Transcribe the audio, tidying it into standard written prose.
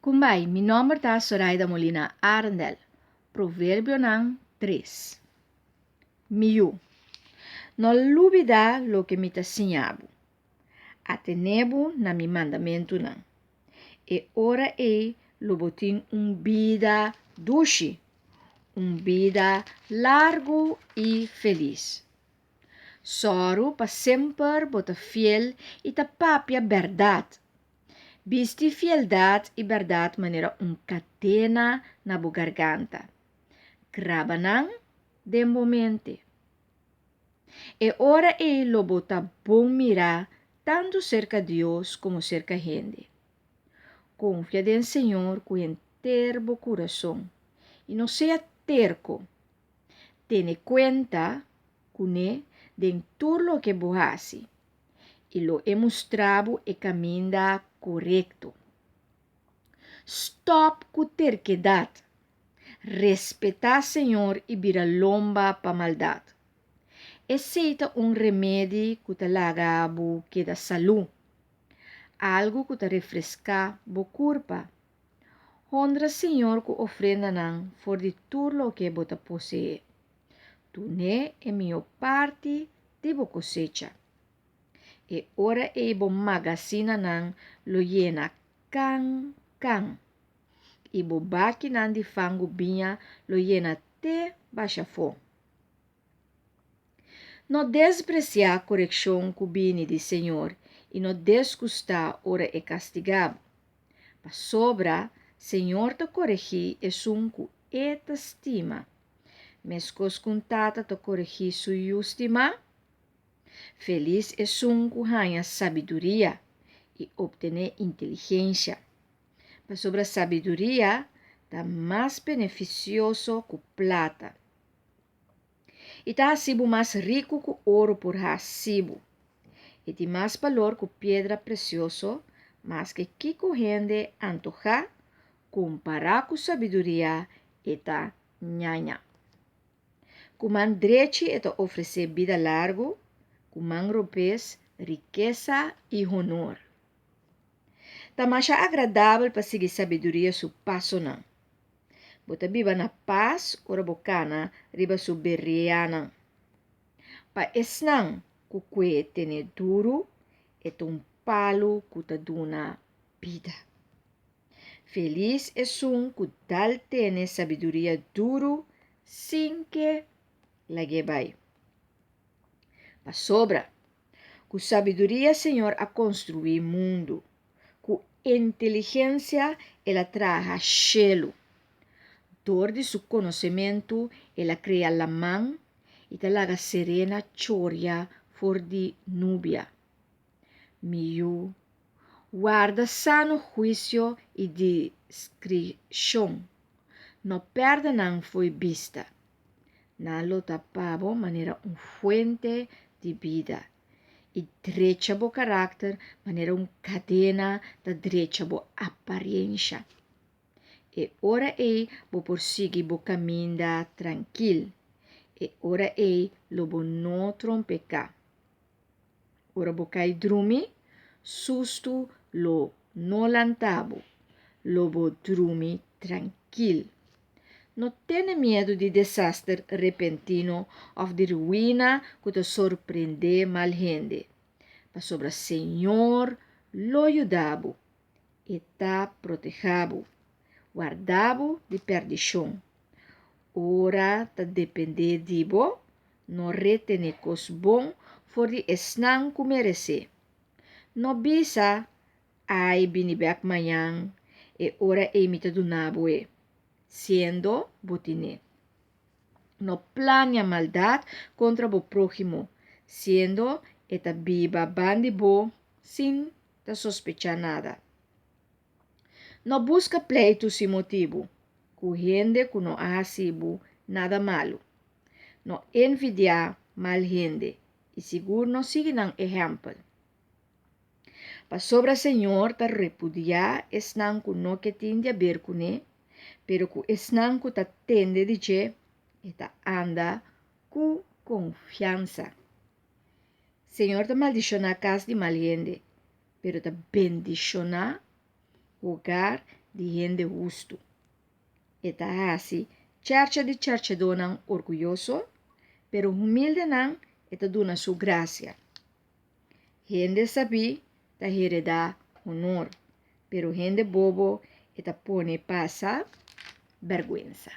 Kumbai, mi nòmber ta Soraida Molina Arendel. Proverbionan tres. Mi yu, no lubidá loke mi ta siña bo. Atené bo na mi mandamentunan. E ora ei lo bo tin un bida dushi, un bida largu i felis. Sòru pa semper bo ta fiel i ta papia bèrdat. Bisti fieldat i bèrdat manera un kadena na bo garganta. Graba nan den bo mente. E ora ei lo bo ta bon mirá tantu serka Dios komo serka hende. Konfia den Señor ku henter bo kurason i no sea terko. Tene kuenta kuné den tur loke bo hasi, i lo e mustra bo e kaminda korekto. Stòp ku terkedat. Respetá Señor i bira lomba pa maldat. Esei ta un remedi ku ta laga bo keda salú, algu ku ta refreská bo kurpa. Honra Señor ku ofrendanan for di tur loke bo ta poseé. Dun'é e mihó parti di bo kosecha. E ora ei bo magasinanan lo yena kan kan, i bo bakinan di fangu biña lo yena te basha afó. No despresiá korekshon ku bini di Señor i no desgustá ora e kastigá bo. Pasobra Señor ta koregí esun ku E ta stima, meskos ku un tata ta koregí su yu stimá. Felis esun ku haña sabiduria i optené inteligensha, pasobra sabiduria ta mas benefisioso ku plata. I ta hasi bo mas riku ku oro por hasi bo. E tin mas balor ku piedra presioso, maske kiko hende antohá, kompará ku sabiduria e ta ñaña. Ku man drechi e ta ofresé bida largu, ku man robes rikesa i honor. Ta masha agradabel pa sigui sabiduria su pasonan. Bo ta biba na pas ora bo kana riba su bereanan. Pa esnan ku kue tene duru, e ta un palu ku ta duna bida. Felis esun ku dal tene sabiduria duru sin ke lag'é bai. Pasobra, ku sabiduria Señor a konstruí mundu. Ku inteligensia el a traha shelu. Dor di su konosementu el a krea laman i ta laga serena choria for di nubia. Mi yu, warda sano huisio i diskrishon. No pèrdè nan fo'i bista. Nan lo ta pa bo manera un fuente di bida. I drecha bo karakter manera un kadena ta drecha bo apariensha. E ora ei bo por sigui bo kaminda trankil. E ora ei lo bo no trompeká. Ora bo kai drumi, sustu lo no lanta bo. Lo bo drumi trankil. No tene miedu di desaster repentino òf di ruina ku ta sorprendé mal hende, pasobra Señor lo yuda bo, e ta protehá bo, warda bo di pèrdishon. Ora ta dependé di bo, no retené kos bon for di esnan ku meresé. No bisa, Ai bini bek mañan, e ora ei mi ta duna bo e, siendo bo tin'é. No plania maldat kontra bo próhimo, siendo e ta biba bandi bo sin ta sospechá nada. No buska pleitu sin motibu ku hende ku no a hasi bo nada malu. No envidiá mal hende i sigur no sigui nan ehèmpel. Pasobra Señor ta repudiá esnan ku no ke tin di aber kuné, pero ku esnan ku ta tende di dje, e ta anda ku konfiansa. Señor ta maldishoná kas di mal hende, pero ta bendishoná hogar di hende hustu. E ta hasi chèrchè di chèrchèdónan orguyoso, pero humildenan e ta duna su grasia. Hende sabí ta heredá honor, pero hende bobo e ta pone pasa bèrgwensa.